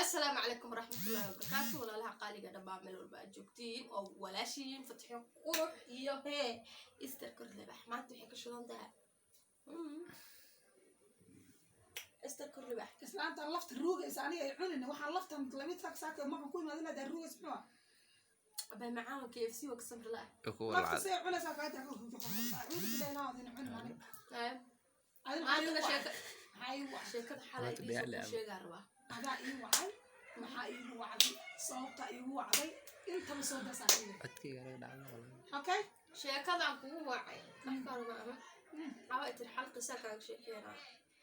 Asalaamu calaykum waraxmatullaahi wabarakaatu. Walaalaha qaaliga, dhammaan meel walba aad joogtiin oo walaashiin Fatxiyo Qurux iyo hee Ister Korlibax. Maanta waxay ka shudan tahay Ister Korlibax. Islaantan lafta ruugaysa aniga ay cunin. Waxaan laftan lamid saak saaka markaan ku imaado inaad ruugays, muxuu ah? Abay macaan KFC waa ka samri la. Ku Lafta walacad. say cunaysaa kaata, acuudu billahi inaa adin cunin aniga. Adin Maantana sheeka maxaa ii wacay? Sheekada xalay Maanta iisoo biyaa kuu la abo. sheegaa rabaa. Adaa ii wacay, maxaa iigu wacday? Sababta iigu wacday intaba soo dasaa. Codkayga anaga dhacma walaal. Okay. Sheekadan kugu wacay wax kale ma aha, xawa itir xal qisa kaaga sheekeynaa.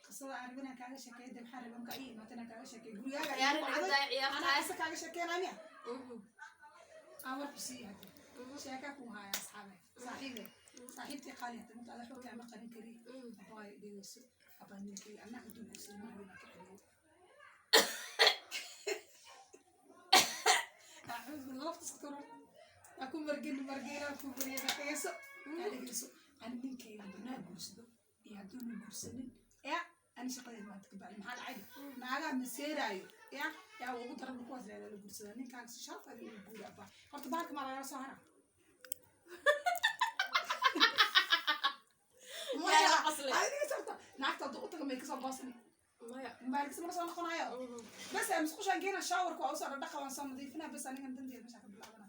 Qisada aan rabin aan kaaga sheekeeyo de, maxaa rabin markaa ii imaata inaan kaaga sheekeeyo gurigaaga Ciyaar iigu naga wacday? daa ciyaartahay. Anaa qisa kaaga sheekeynaya miya? Aan warku sii hada sheeka ku haya. Asxaabe, saaxiibe, saaxiibtii qaali hada mid ada xogtaa ma qarin kari. Abaayo, dhegeyso. Abaa, ninkay anaa hadduu guursado ma rabin aan ka celiyo. Acuudu billah, lafta iska tuur. Waa ku margin margina ku margina. Dhegeyso, aa dhegeyso. Ani ninkayga hadduu naa guursado iyo hadduuna guursanin, ya ani shaqadeed maanta ka bacdi maxaa dhacay? Naagaha maseeraayo ya yaa ugu daran kuwaas la guursadaa. Ninkaaga si sharaf adiga ugu guuri. Abaa, horta bahalka maa lagala soo hara? Yaa la qaslay. Adiga sarta naagta hadduu u taga may kasoo goosani? Maya. Maalkis mana soo noqonayo. Bas musqushaan keena, showerka waa usoo dhadhaqa, waan soo nadiifinaa. Bas anigan danteeda meeshaa ka bilaabana.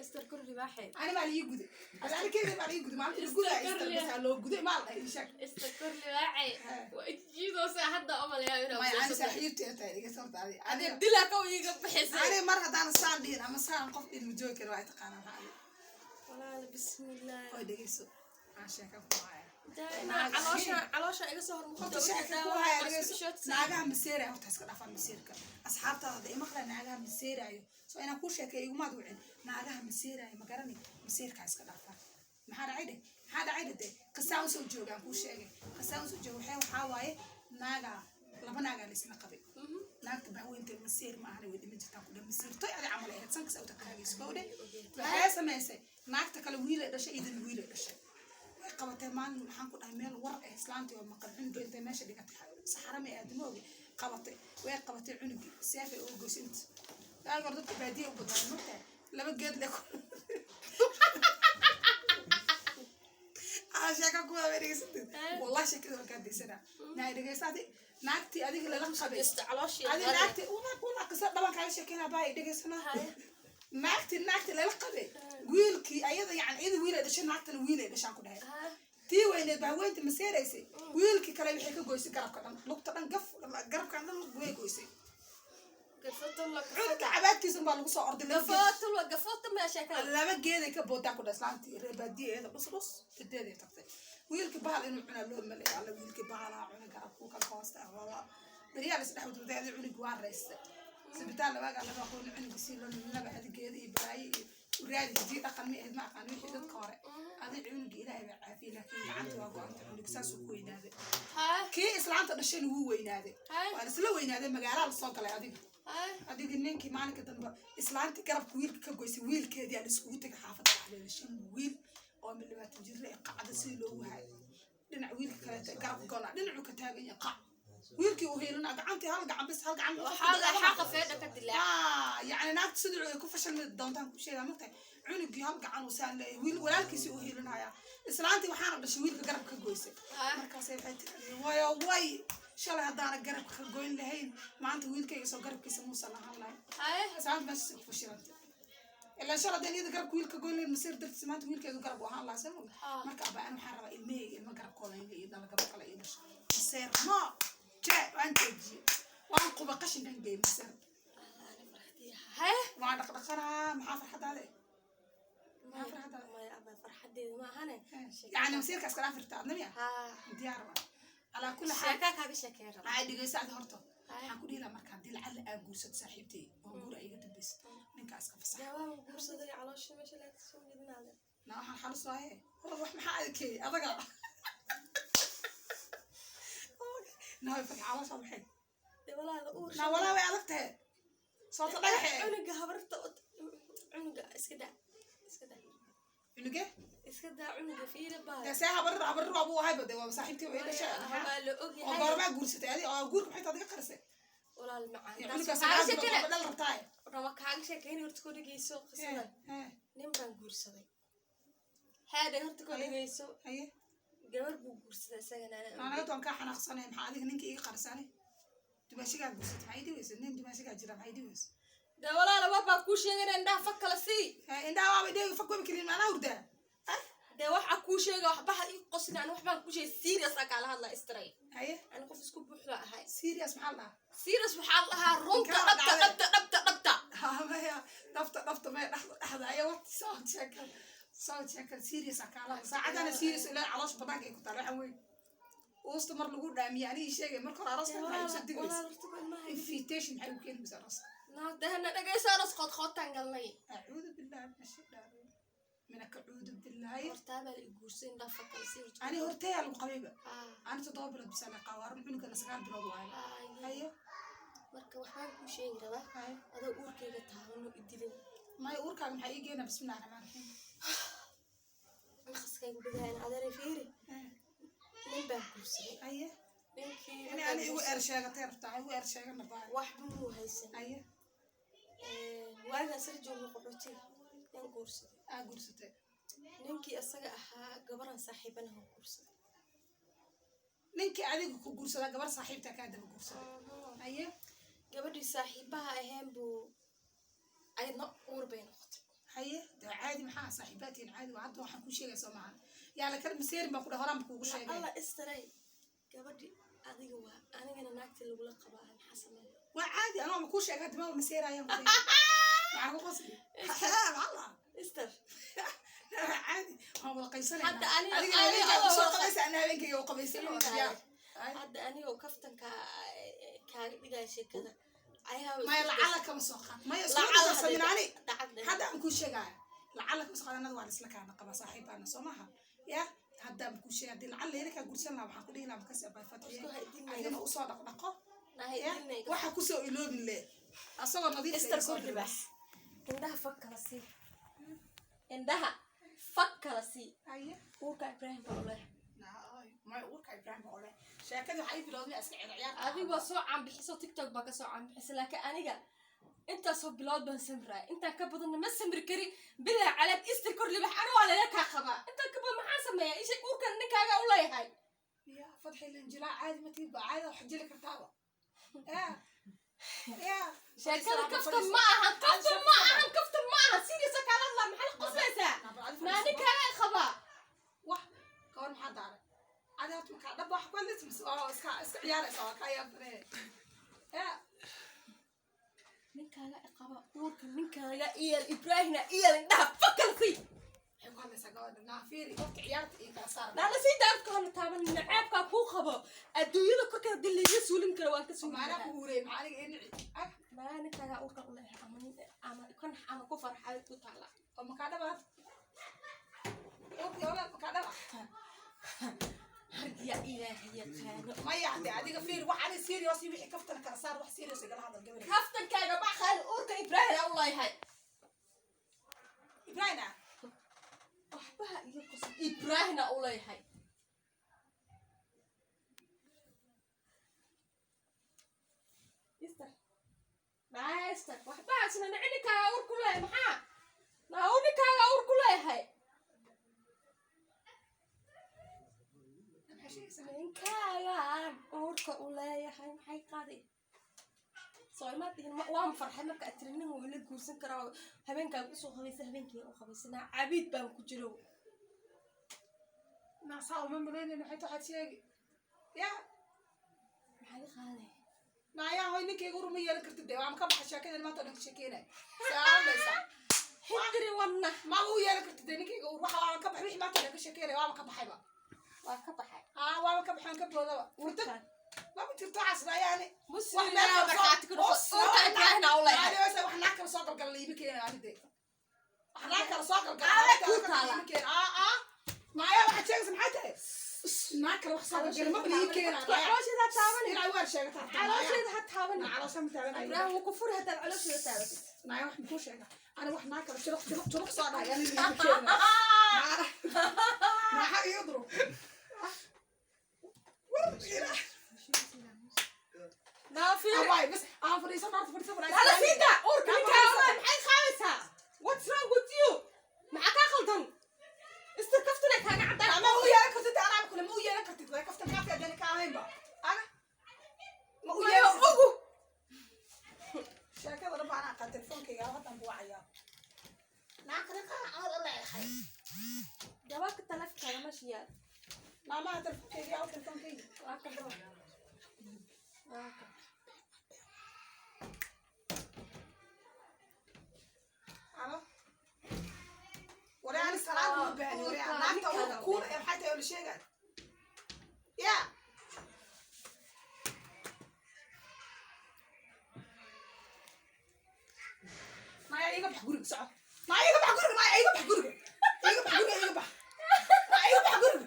Ister Korlibaaxee. Ani maa lii guday? Adi ani keliya maa lii guday maalinta la gudaa? Istar bas aa loo guday maa la dhahay? Ii sheeg. Ister Korlibaaxee waa ijiidoosa hadda umaleeyaa inaa Maya, ani guursato. saaxiibtay tahay, iga sorta adi. Adee dilaa ka iiga bixisay. Ani mar haddaan saan dhihin ama saan qof dhihin ma joogi karo, waa taqaanaa maxaa adi. Walaal, bismillah. Oo dhegeyso, aan sheeka ku haya. Caloosha, caloosha iga soo Horta hormuqda. sheeka ku haya, dhegeyso. Naagaha maseeraya horta iska dhaafaan maseerka. Asxaabtaada hadda imaqla, naagaha maseeraayo soo inaan kuu sheekeeyo igumaad wicin. Naagaha maseeraayo ma garani, maseerkaa iska dhaafaan. Maxaa dhacay dheh? Maxaa dhacay dheh? De qisaan usoo jooga aan kuu sheegay, qisaan usoo jooga. Waxaa waaye naagaa, laba naagaa la isla qabay. Naagta bahweynta maseer ma ahana, way dhima jirtaan ku dheh. Maseertoy adi camal ahayd sankas awta kaagayso kowdhe. Waxay samaysay naagta kale wiilay dhashay, idan wiilay dhashay way qabatay. Maalin maxaan ku dhahay, meel war ah islaantii oo maqan cunuga intay meesha dhigatay saxarama aadamoogi qabatay, way qabatay cunugii, seefay uga goysay inta. Waagi hore dadka baadiya u badnaa mogtahay, laba geed le ku aa sheeka ku wada dhegeysatid. Wallahi sheekada waan kaa daysanaa. Naa dhegeysaati, naagtii adiga lala qabay. Calooshii. Adi naagti una una qisa dhaban kaaga sheekeynaa baa dhegeysana. Naagti lala qabay wiilkii ayada, yani iyada wiilay dhashay, naagtana wiilay dhashaan ku dhahay. Tii weyneed baa haweenta maseeraysay. Wiilkii kale waxay ka goysay garabka dhan, lugta dhan, gaf garabkan dhan way goysay. Cunuga cabaadkiisa baa lagu soo orday laba geed. Gafootulwa gafoota ma sheekada. Laba geeday ka boodaa ku dhahay islaantii reer baadiye iyada dhus dhus sideeday tagtay. Wiilkii bahal inuu cunaa loo maleeyo. Alla, wiilkii bahalaa cuna, garabkuu ka goosta. Wala beryaal isdhex wadwaday. Cunugii waa raystay, isbitaal labaagaa laba aqoon cunuga sii loo laba adigeeda iyo balaayo iyo uraadi hidii dhaqan ma ahayd, ma aqaan wixii dadka hore. Adi cunuga Ilaahay baa caafiyey, laakiin gacanta waa go-anta. Cunuga saasuu ku weynaaday. Kii islaanta dhashayna wuu weynaaday. Waa isla weynaaday, magaalaa lasoo galay. Adiga adiga ninkii maalinka dambe islaantii garabka wiilka ka goysay wiilkeedii aa laiskugu tegay xaafadda dhexdeeda. Shan wiil oo mid 20 jirre ee qacda sidii loogu hayo dhinac, wiilka kaleeta garabka goona dhinacuu ka taagan yahay, qac wiilkii uu heelina gacantii, hal gacan bis, hal gacan. Waxaa xaqa feedha ka dilaac. Ah, yacni naagta sidii ay ku fashilmi doontaan ku sheegaa martay. Cunugii hal gacan uu saan leeyahay, wiil walaalkiisii uu heelinayaa. Islaantii waxaana dhashay wiilka garabka ka goysay. Markaasay waxay tiri, wayo way, shalay haddaana garabka ka goyn lahayn, maanta wiilkayga soo garabkiisa muusan lahaan lahayn. Islaanta meeshaas ku fashilantay ilaa shalay haddaan iyada garabka wiilka goyn lahayn masiir dartiis, maanta wiilkeedu garab u ahaan lahaa soo moga. Marka abaa, ani waxaan rabaa ilmahayga ilma garabkooda in la ii dhalo, gabadh kale ii dhasho. Maseer no jee, waan joojiyey, waan quba qashinkan geey maseer. Waan dhaqdhaqanaa. Maxaa farxadaada eh? Maxaa farxadaada? Maya abaa, farxadeeda ma ahane. Yacni masiirka iska dhaafirta adna miya? Diyaar waa calaa kulli xaal. Sheekaa kaaga sheekeyn rabaa. Maxay dhegeysa adi horta? Waxaan ku dhihi lahaa marka haddii lacalla aa guursato saaxiibtay oo guur ay iga dambaysa, ninkaa iska fasax. Jawaab guursaday, caloosha meesha laga soo midinaada. Na waxaan xalis waaye war wax maxaa adkeeyey adaga naa fak caloosha maxay? Dee walaala uur. Naa walaa way adag tahay soota dhagaxe. Cunuga habarta cunuga iska daa, iska daa. Cunuge? Iska daa cunuga, fiira baa. Dee see habarir habarir waa buu ahayba, dee waa saaxiibtii way dhashay. Waa la oo ogyahay. Goormaa guursatay adi oo guurka maxay taad iga qarisay? Walaal. Walaal macaan, Iyo taas cunuga waxaa 9 bilood sheekana ma dhal rabtaa? Raba kaaga sheekayna, horta ku dhegeyso qisadan. Nin baan guursaday, haadhe, horta ku dhegeyso. Haye. Gabar buu guursaday isagana anaa. Anaga waan kaa xanaaqsanay. Maxaa adiga ninka iiga qarsanay? Dumaashigaa guursatay, maxay dhiweysa? Nin dumaashigaa jira, maxay dhiweysa? Dee walaala, war baan kuu sheegana, indhaha fag kala sii. Indhaha waaba dheegi, fag waba kelin, maanaa hurdaa. Dee waxaa kuu sheega, waxbaha ii qoslin, ani waxbaan kuu sheegay, serious aa kaala hadlaa, istray. Haye. Ani qof isku buuxda ahay. Serious maxaa la dhahaa? Serious waxaa la dhahaa runta. Inkaa Dhabta. dhacday. Dhabta, dhabta, dhabta. Maya, dhafta dhafta maya, dhexda dhexda aya waqti soo sheekal soo sheekal. Serious aa kaala hadla saacadana, serious ilaa caloosha banaanka ay ku taal. Waxaan weyn uusta mar lagu dhaamiye anigii sheegay marka hore arooska maxay usoo digaysa? Invitation maxay u keeni waysa arooska? Dahna dhegeyso, aroos qoodqootaan galnay. Acuudu billahi min ashaytaan minaka, acuudu billahi. Hortaabaa la i guursaday, indhaha fag kala sii horta. Ani horteeyaa lagu qabayba. Ah. Ani 7 bilood bisa la qawaaran, cunugana 9 bilood waayo. Haye. Marka waxbaan kuu sheegi rabaa. Haye. Adoo uurkayga taabano idilin. Maya, uurkaaga maxaa ii geynaa? Bismillahi raxmaan raxiim. Naqaskaygu badaana, adeeray, fiiri, nin baan guursaday. Haye. Ninkii Inay ani igu eer sheegatay rabtaa, igu eer sheegana baay. Waxba muu haysan. Haye. Waagaan sar joogno qaxootiga yaan guursaday. Aa guursatay. Ninkii isaga ahaa gabaran saaxiibanaha guursaday. Ninkii adiga ku guursadaa gabar saaxiibtaa kaa daba guursaday. Haye. Gabadhii saaxiibaha ahayn buu ayadna uur bay noqotay. Haye, dee caadi maxaa saaxiibaatiin, caadi waa. Hadda waxaan kuu sheegaya soo maahan, yaa la kala maseerin baan ku dhahay, horaan kuugu sheegay. Alla istaray, gabadhi adiga waa anigana naagtii lagula qabaa, maxaa sameeya? Waa caadi, anoo ma kuu sheegay hadda ma maseerayaan ku sheegay. Maxaa ku qosli? Maxaa la Ister. Caadi waan wada qaybsanaynaa. Hadda adigana aniga habeenkaa kusoo wada qabaysa, ana habeenkayga u qabaysan oo diyaar. Hadda anigoo kaftanka kaaga dhigaya sheekada ayaa Maya, lacala kama soo qaad, maya, isku Lacala darsamin ani. Dacad. Hadda aan kuu sheegaya, lacala kama soo qaad, anada waa isla kaana qaba, saaxiibaana soo maaha? Ya haddaan kuu sheegay, haddii lacala leena kaa guursan lahaa, waxaan ku dhihi lahaa makasi abay Fadxiye, Isku haydinayga. adina usoo dhaqdhaqo. Nahay. Ya Dilnayga. waxa kusoo iloobin le asagoo nadiif ah Ister. iga soo Kordhi diray. bax, indhaha fag kala sii, indhaha fag kala sii. Haye. Uurka Ibrahim baa uleh. Maya, uurka Ibrahim baa ole, sheekadii waxaa ii bilowday iska ciyaar. Adigu waa soo caanbixiso, TikTok baa kasoo caanbixisa, laakiin aniga intaasoo bilood baan samraay, intaan ka badanna ma samri kari. Bilaa calaad, Ister kor libax, ani waa lela kaa qabaa, intaan ka badan maxaa sameeyaa? Isha uurkan ninkaaga u leeyahay. Ya Fadxi linjilaa, caadi ma tiid ba, caadi wax jili kartaaba ya ya. Sheekada kaftan ma ahan, kaftan ma ahan, kaftan ma ahan, sidiisa kaala hadlaa, maxaa la qoslaysaa? Maa ninkaaga qabaa. Wax kawan maxaa daaray? Adi horta makaa dhab wax ku hadlaysa mise waa iska ciyaaraysa? Waa kaa yaabane ya. Ninkaaga qaba uurka, ninkaaga iyal Ibraahimna iyal, indhaha fakalsi. Maxay ku hadlaysaa gabadha? Naafiiri horta, ciyaarta iyo kala saar. Naala sii daaradka hana taaban, naceebkaa kuu qabo adduunyada korkeeda hadii laiga suulin karo waan ka suulin Maanaa karaa. ku huurey maxaa aniga ii nici ah? Maa ninkaaga uurka u leeyahay, ama ama kan ama ku farxay ku taala. Oo makaa dhaba uurkii ole, makaa dhaba? Hargiya Ilaahay yaqaano. Maya, hadde adiga fiiri, wax ani serious iyo wixii kaftana kala saar, wax serious igala hadal gabadha. Kaftankaaga ma qaali, uurka Ibraahim u leeyahay. Ibrahim ah. Waxbaha iyo qosol, Ibraahimna u leeyahay. Ister, maxaa Ister, waxbaha isna nici, ninkaaga uur ku leeyahay, maxaa naa uu ninkaaga uur ku leeyahay? Maxaa sheegaysaa? Ninkaagaan uurka u leeyahay maxay qaaday? Soo imaad dhihin waan farxay marka aad tiri nin wuu ila guursan karaa oo habeenkaaga usoo qabaysa, habeenkii u qabaysanaa, cabiid baan ku jiro. Naasaa uma malaynayna, maxay tahay waxaad sheegi ya? Maxaa iga qaaday? Naayaa hoy, ninkayga ur ma yeelan kartid dee, waa ma ka baxay sheekadan maanta oo dhan ka sheekeynay salaamaysaa. Xidri wana. Maba u yeelan kartid dee ninkayga ur, waxa waaba ka baxay wixii maanta oo dhan ka sheekeynay, waaba ka baxayba. Waa ka baxay. Aa, waaba ka baxay, waan ka boodaba furtad maba jirto waxaas raayaani. Muslim markhaati ku noqo, uurka Ibraahimna u leeyahay. Wax naag kala soo galgala liima keenayo ani dee, wax naag kala soo galgala Adaa kuu taala. liima keeno. Aa aa, maaya, waxaad sheegaysa maxay tahay? Naag kale wax soo galgala maba liima keenayo. Caloosheeda ha taabanin. Ilaa waar sheegataa. Caloosheeda ha taabanin. Caloosha ma taabanayo. Ibraahim wuu ku furi haddaad caloosheeda taabatid. Naaya, wax makuu sheega ani, wax naag kale juruq juruq juruq soo dhahay ani liima keenayo. Maxaa iga duro war ilaa Naafir. Awaay bas, Aan fadhiisan, horta fadhiisan. Ala siida uurka ninkaa maxay qaadaysaa? What's wrong with you? Maxaa kaa khaldan? Istar kaftana kaaga caddaan. Ma u yeelan kartid, anaa kule ma u yeelan kartid. Way kaftan kaafi adani ka ahaynba aga ma u yeelan kartid. Ugu Sheekada dhan baan aqaan. Telefoonkayga haddan buu wacayaa. Jawaabka taleefankaaga meesha yaal. Maamaha, telefoonkayga yaa, telefoonkayga. Waa ka waa ka. Alo, waree, ani salaad uma baahni. Waree, naagta uur kuula ee maxay tahay oo la sheegay ya? Naya, iga bax guriga, soco. Naya, iga bax guriga. Naya, iga bax guriga, iga bax guriga, iga bax. Naya, iga bax guriga.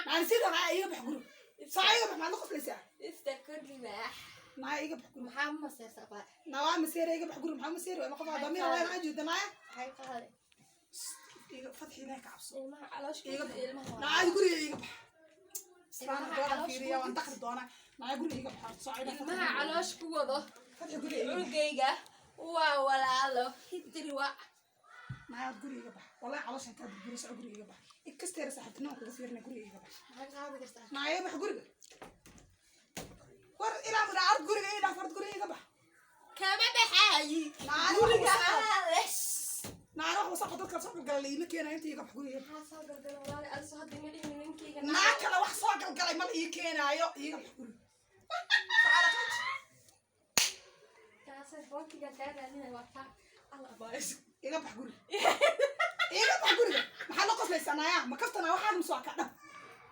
Naya, sida, naya, iga bax guriga, soco, iga bax. Maad la qoslaysaa? Istar kordhiwaax. Naya, iga bax guriga. Maxaa maseerta baa? Nawaa maseere, iga bax guriga. Maxaa maseere? Ma qof damiir lahayn aan jeeda? Naya, Maxay qaaday? Iga fadxi, ilaahay ka cabso. Ilmaha caloosha Iga ku jira, ilmaha waa. Naya, guriga iga bax. Islaana Ilmaha doonaan caloosha fiiriya, ku waan daqri doonaa. Naya, guriga iga bax, soco. Ilmaha caloosh ku wado. Fadxi, guriga iga bax. Cunugayga waa walaalo hidriwa. Naya, guriga iga bax. Wallahi calooshan kaa burburi. Soco, guriga iga bax. Ikasteera saaxiibtinimo kugu fiirina, guriga iga bax. Maxay qaadi kartaa? Naya, iga bax guriga. War ilaa mudhaa ard, guriga ii dhaaf. Ard, guriga iga bax. Kama baxaayi. Naya, guriga wax wasaqo. Anaa leh. Naya, wax wasaqo dadka soo galgala la iima keenayo. Inta iga bax guriga. Maxaa soo galgala, walaali? Adiso hadda ima dhihin ninkayga. Naa kale wax soo galgalay ma la ii keenaayo. Iga bax guriga. Sacara qaj. Kaasay boontiga kaa raadinaya waa taa alla abaayso. Iga bax guriga, iga bax guriga. Maxaa la qoslaysaa, naya? Ma kaftana waxaad musu ka dhab?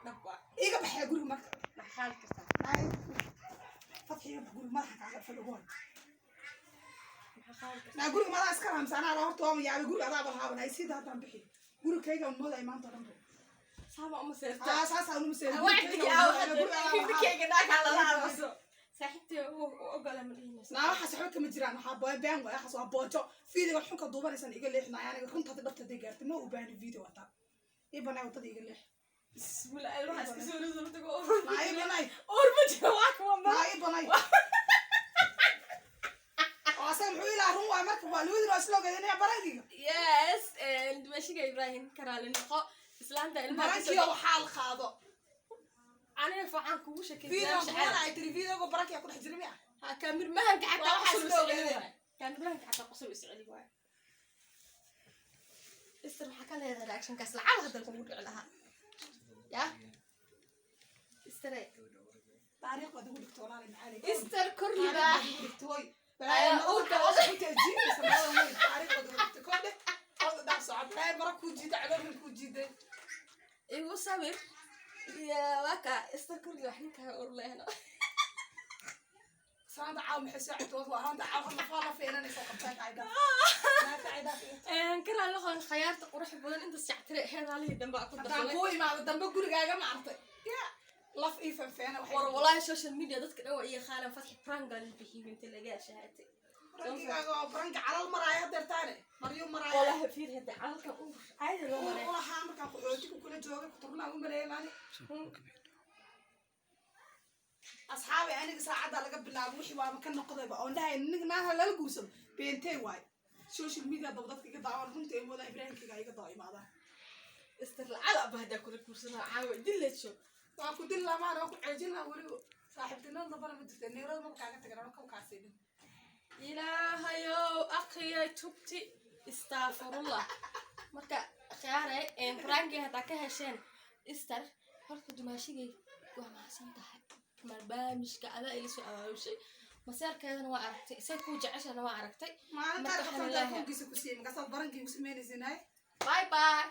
Dhab waa. Iga baxee guriga marka. Maxaa qaadi kartaa? Naya, fadxi, iga bax guriga. Madaxa kaaga fal ugu hor. Maxaa qaadi kartaa? Naa, guriga madaa iska raamsa? Anaa horta waa yaabay. Guriga adaa balhaaban ay sida haddaan bixi gurigayga mooday maanta oo dhan bo. Saama uma seerta. Aa, saasaa uma seerta. Wacdigi aa ninkayga naagaa lala hadlaso saaxiibtay u ogola ma dhihinayso. Naa, waxaas waxba kama jiraan. Waxaa been been waay. Waxaas waa boojo. Videoga xunka duubanaysan iga leexinaya. Aniga runta hadda dhabta haday gaartay ma u baahni video wataa. Ii banay wadada, iga leex. Bismillah, ilmaha iska soo rido tago. Naa, ii banay. Uur ma jiro, waa kuwa ma. Naa, ii banay. Oo asaga muxuu ilaa run waay marka waa labadii waa isla ogeedeen barankiga. Yes, dumashiga Ibrahim karaali noqo islaanta ilmaha. Barankiga waxaa la qaado. Aniga facaan kugu sheekay. Video duubana ay tiri, videoga barankiga ku dhex jira miya? Ha, kaamirmahanka xataa Waa waxaas qosol la is celi ogeedeen. waay. Kaamirmahanka xataa qosol is celi waay. Istar, maxaa ka leedahay reactionkaas lacag hadda kugu dhici lahaa ya istare? Taariikh baad igu dhigto, walaali macali. Istar korlibaax. Ayaa uurka. Taariikh. Igu sawir ya waa kaa istar korlibaax ninkaa ur lehno. Karaa loqon khayaarta qurux badan inta sactire heedaalihii dambe aa ku Haddaan darsamay. kuu imaado dambe gurigaaga ma artay ya laf ii fanfeena. War wallahi social media dadka dhan waa iyo khaalan fatxi prank la bixiyay inta laga shahaatay. Barankigaaga oo baranka calal maraayo hadeertaane maryu maraayo. Wallahi fiir hadda calalka uur caadi loo Uur maray. ulahaa markaan qaxootiga kula joogay kuturnaa u maleeyay maani. Asxaabi, aniga saacadda laga bilaabo wixii waaba ka noqdayba oon dhahay nig naaha lala guursado beentey waay. Social media daba dadka iga daawan runta ay moodaan Ibraahimkayga iga daawa imaadaan. Istar lacala ba haddaa kula guursanaa caawa dilejo. Waa ku dil lamaan, waa ku ceejin lahaa weliba. Saaxiibtinimada dambana ma jirta. Neerada maba kaaga tagan ama kaba kaasiinin. Ilaahayow aqriyay tubti, istaafurullah. Marka khiyaare pranki haddaa ka hesheen istar horta dumaashigay waa mahadsan tahay barnaamijka adaa ila soo abaabushay maseerkeedana waa aragtay say kuu jeceshana waa aragtay. Maalintaa Marka qabsan waxaan leeyahay- telefoonkiisa ku siiyey markaasaad barankii ku sameynaysinay. Bye bye.